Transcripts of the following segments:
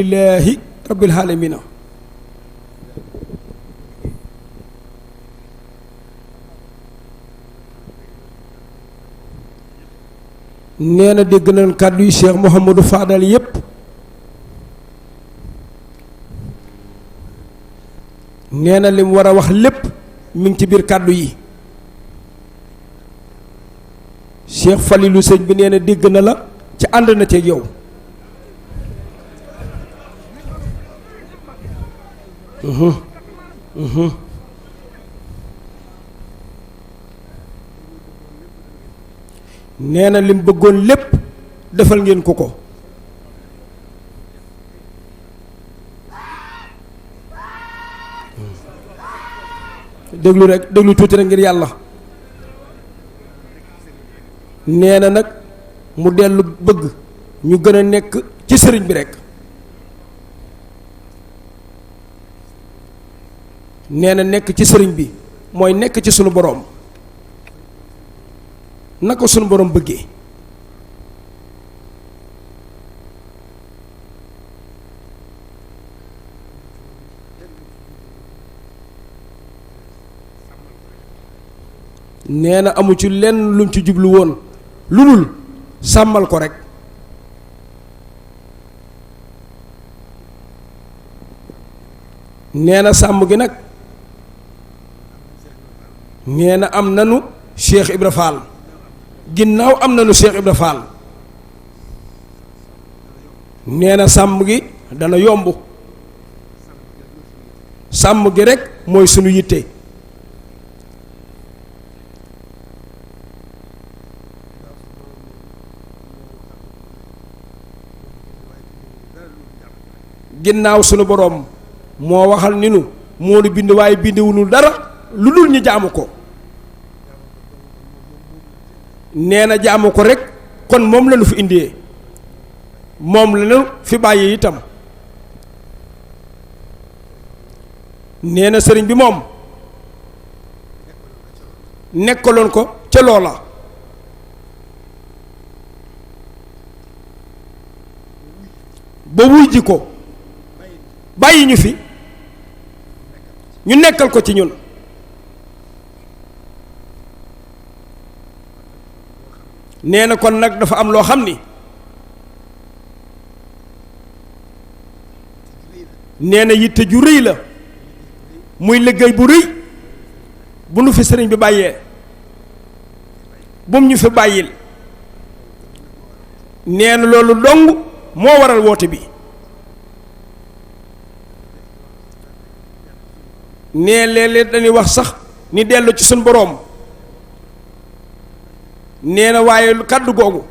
lillaahi rabbil aalamiina. nee na dégg nañ kàddu yi Cheikh Mouhamadou Fadal yépp nee na li mu war a wax lépp mi ngi ci biir kàddu yi. Cheikh Falilou sëñ bi nee na dégg na la ci ànd na ceeg yow. nee na lim bëggoon lépp defal ngeen ko ko. déglu rek déglu tuuti rek ngir yàlla. nee na nag mu dellu bëgg ñu gën a nekk ci sëriñ bi rek. nee na nekk ci sëriñ bi mooy nekk ci sunu boroom na ko sunu boroom bëggee. nee na amu ci lenn lum ci jublu woon lu dul sàmmal ko rekk. nee na sàmm gi nag nee na am nanu Cheikh Ibra Fall ginnaaw am nanu Cheikh Ibra Fall nee na sàmm gi dana yomb. sàmm gi rekk mooy sunu yitte. ginnaaw sunu boroom moo waxal ni nu moo nu bind waaye bindiwunu dara lu dul ñu jaamu ko. nee na jaamu ko rekk kon moom la nu fi indee moom la nu fi bàyyi itam. nee na sëriñ bi moom nekkaloon ko ca loola. ba wuy ji ko bàyyi ñu fi ñu nekkal ko ci ñun. nee na kon nag dafa am loo xam ni nee na yitte ju rëy la muy liggéey bu rëy bu nu fi sëriñ bi bàyyee bum ñu fi bàyyil. nee na loolu dong moo waral woote bi. nee léeg-léeg dañuy wax sax ni dellu ci suñ boroom. nee na waaye kàddu googu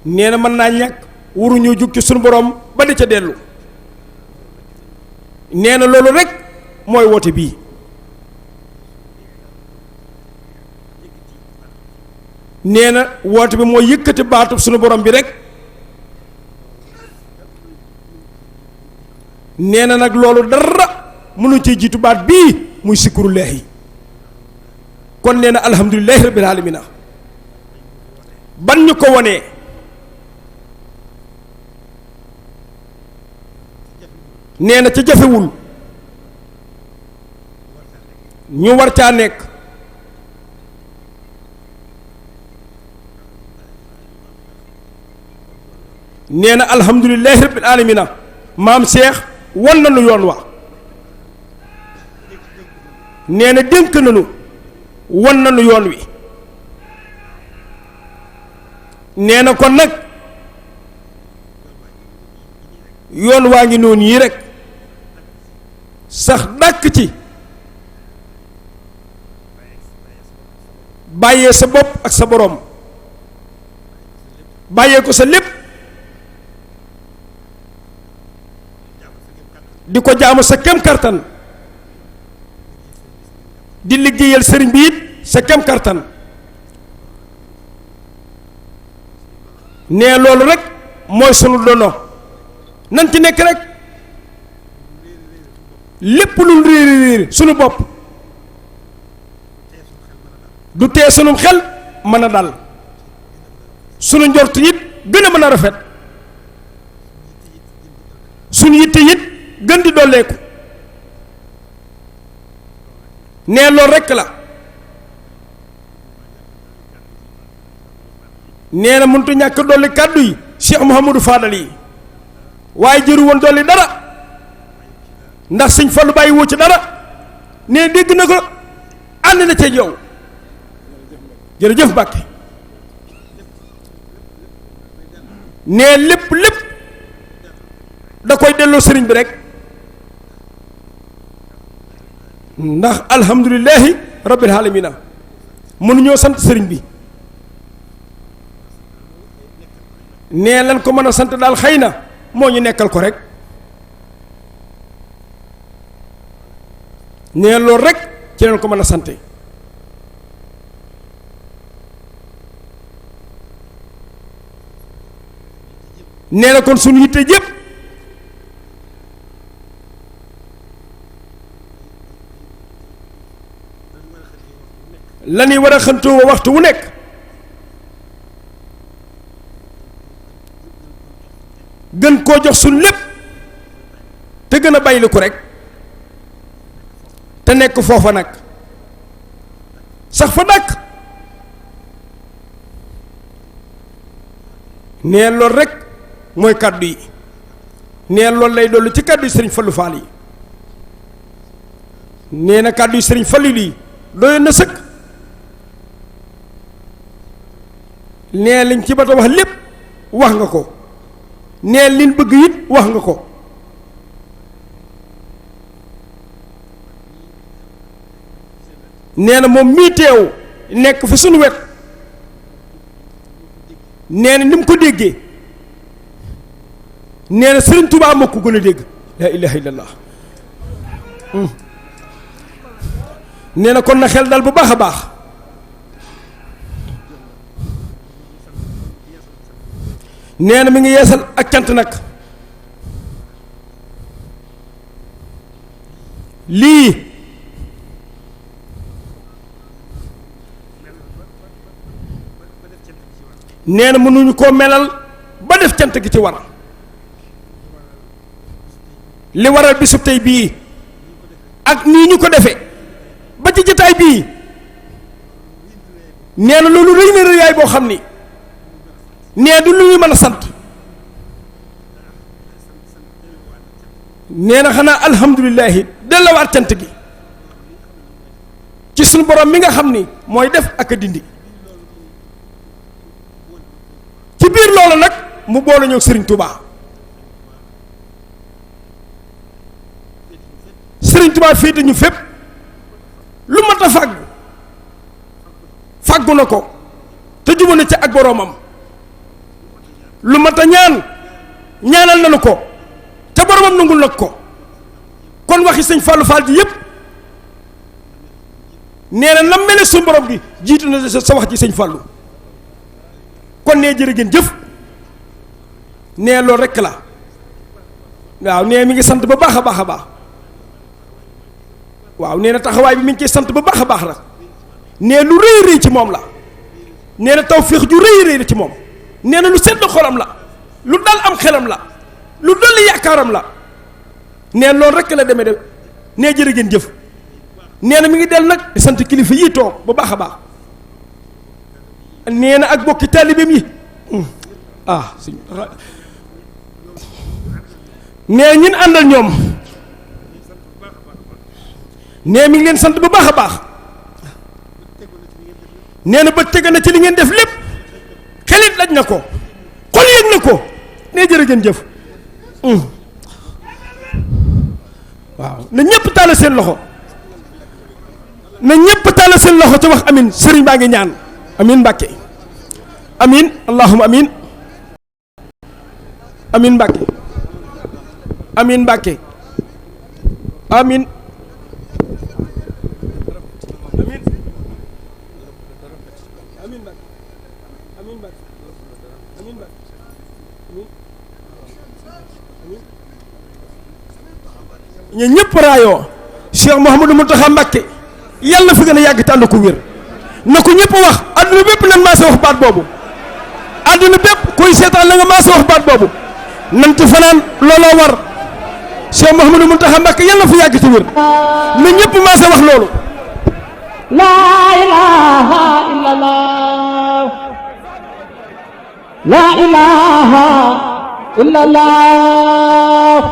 nee na mën naa ñàkk waruñoo jug ci suñu boroom ba di ca dellu. nee na loolu rekk mooy woote bii. nee na woote bi mooy yëkkati baatub suñu boroom bi rekk. nee na nag loolu dara mënu ci jiitu baat bii muy sikkurullaahi. kon nee na alhamdulillahi rabbil aalamiina ban ñu ko wonee nee na ca jafewul ñu war caa nekk. nee na alhamdulillahi rabbil aalamiina maam Cheikh won nañu yoon wa. nee na dénk nañu won nañu yoon wi. nee na kon nag yoon waa ngi noonu yi rekk sax dàkk ci bàyyee sa bopp ak sa boroom bàyyee ko sa lépp di ko jaamu sa kem kartan di liggéeyal sëriñ bi it sa kem kartan. nee loolu rek mooy sunu dono nan ci nekk rek lépp lu réer sunu bopp du tee sunum xel mën a dal sunu njort it gën a mën a rafet suñu yitte it gën di dolleeku nee loolu rekk la nee na mënut a ñàkk dolli kàddu yi Cheikh Mouhamadou Fadal yi waaye jëru woon dolli dara ndax sëñ Fallu bàyyi woo ci dara nee dégg na ko ànd na ca yow jërëjëf Mbàkke nee lépp da koy delloo sëriñ bi rek ndax alhamdulillahi rabbil alamina mënuñoo sant sëriñ bi nee lan ko mën a sant daal xëy na moo ñu nekkal ko rek nee loolu rek ci leen ko mën a sante nee na kon suñu yitte jépp la ñuy war a xëntoo waxtu wu nekk gën koo jox suñ lépp te gën a bàyyili ko rek te nekk foofa nag sax fa dàkk nee loolu rek mooy kàddu yi nee loolu lay dollu ci kàddu yi sëriñ Fallu Faal yi nee na kàddu yi sëriñ Fallu lii doyoon na sëkk nee liñ ci bata wax lépp wax nga ko nee liñ bëgg it wax nga ko nee na moom mii teew nekk fi suñu wet nee na ni mu ko déggee nee na Sëriñ Tuubaa moo ko gën a dégg laa ilaha illallah nee na kon na xel dal bu baax a baax nee na mi ngi yeesal ak cant nag lii nee na mënuñu koo melal ba def cant gi ci war li waral bisub tey bii ak nii ñu ko defee ba ci jotaay bii nee na loolu rëy na rëyaay boo xam ni nee du lu ñu mën a sant nee na xanaa alhamdulillahi dellawaat cant gi ci suñu borom mi nga xam ni mooy def ak a dindi ci biir loolu nag mu boole ñëw Sëriñ Tuubaa Sëriñ Tuubaa féete ñu fépp lu mat a fàggu na ko te jubu na ci ak boroomam lu mat a ñaanal nañu ko te boroomam nangul nag ko kon waxi sëñ Fallou Fall ji yépp nee na nam mele su borom gi jiitu na sa wax ji sëñ Fallou kon nee jërë ngeen jëf nee loolu rekk la waaw nee mi ngi sant ba baax a baax a baax waaw nee na taxawaay bi mi ngi ciy sant ba baax a baax la nee lu rëy rëy ci moom la nee na tawféex ju rëy rëy la ci moom nee na lu sedd xolam la lu dal am xelam la lu dolli yaakaaram la nee loolu rekk la demee de nee jërë ngeen jëf nee na mi ngi del nag di sant kilifa yi toog ba baax a baax nee na ak bokki taalibeem yi nee ñin àndal ñoom nee mi ngi leen sant bu baax a baax nee na ba teg na ci li ngeen def lépp xelit daj na ko xol yëg na ko nee jërë ngeen jëf waaw na ñépp tàll seen loxo na ñépp tàll seen loxo te wax amin sëriñ baa ngi ñaan amin Mbàkke amin allahumma amin amin Mbàkke amin Mbàkke amin ñu ñëpp raayoo Cheikh Mouhamadou Mountakha Mbacké yàlla na fi gën a yàgg te ànd ko wér na ko ñëpp wax adduna bépp nan maa sa wax baat boobu adduna bépp kuy seetaan la nga maa sa wax baat boobu nan ci fanaan looloo war Cheikh Mouhamadou Mountakha Mbacké yàlla na fa yàgg te wér na ñëpp maa sa wax loolu. la ilaha illallah la ilaha illallah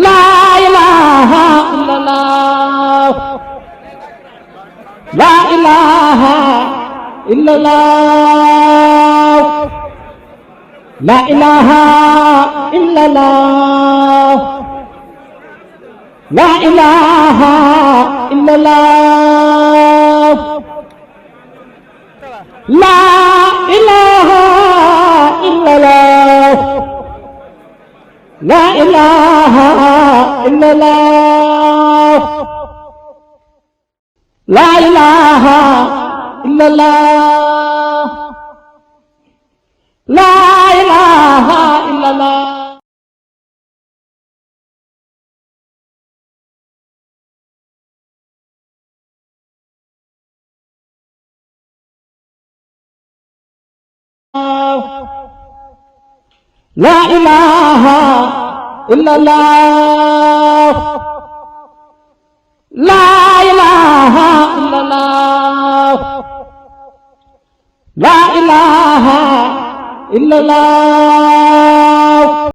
la ilaha illallah la ilaha illallah la ilaha illallah la ilaha illallah la ilaha illallah la ilaha illallah la ilaha illallah la ilaha illallah la ilaha illallah la ilaha illallah la ilaha illallah